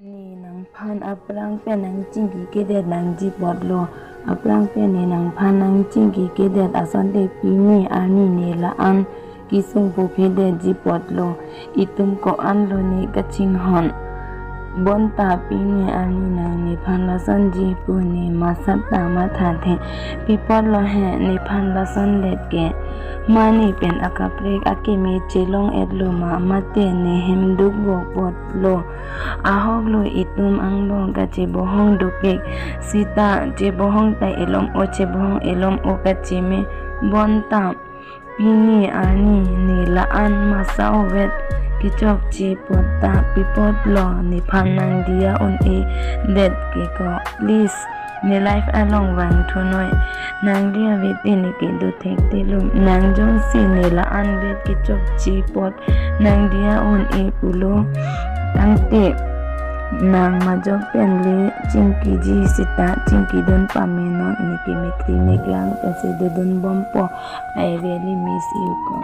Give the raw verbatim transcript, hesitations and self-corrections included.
Ne nangphan aphrang pen nangchingki kedet nangji apotlo. Aphrang pen ne nangphan nangchingki kedet asonte pini arni ne la-an kesung puphe detji apotlo. Itum ko-anlo ne kachinghon. Bonta pini arni nang nephan lasonji pu ne masap ta mathathe. Pi apotlo he nephan lasondet ke? Mane pen akaprek akeme chelong-etlo ma, mate ne hem dukvok apotlo? Ahoklo itum angbong kachebohong dopik. Seta chebohong ta elom-o, chebohong elom-o kacheme. Bonta pini arni ne la-an masa ovet kechokche apot ta pi apotlo nephan nangdiya un-edet ke ko? Please, ne life along vangthu noi. Nangdiya ave te ne kedo thektelo. Nang jongsi ne la-an vet kechokche apot nangdiya un-e pulo tangte, nang majok pen le chingkiji seta chingkidun pamenon, ne ke mekri meklang pensi dodunbompo. I really miss you ko.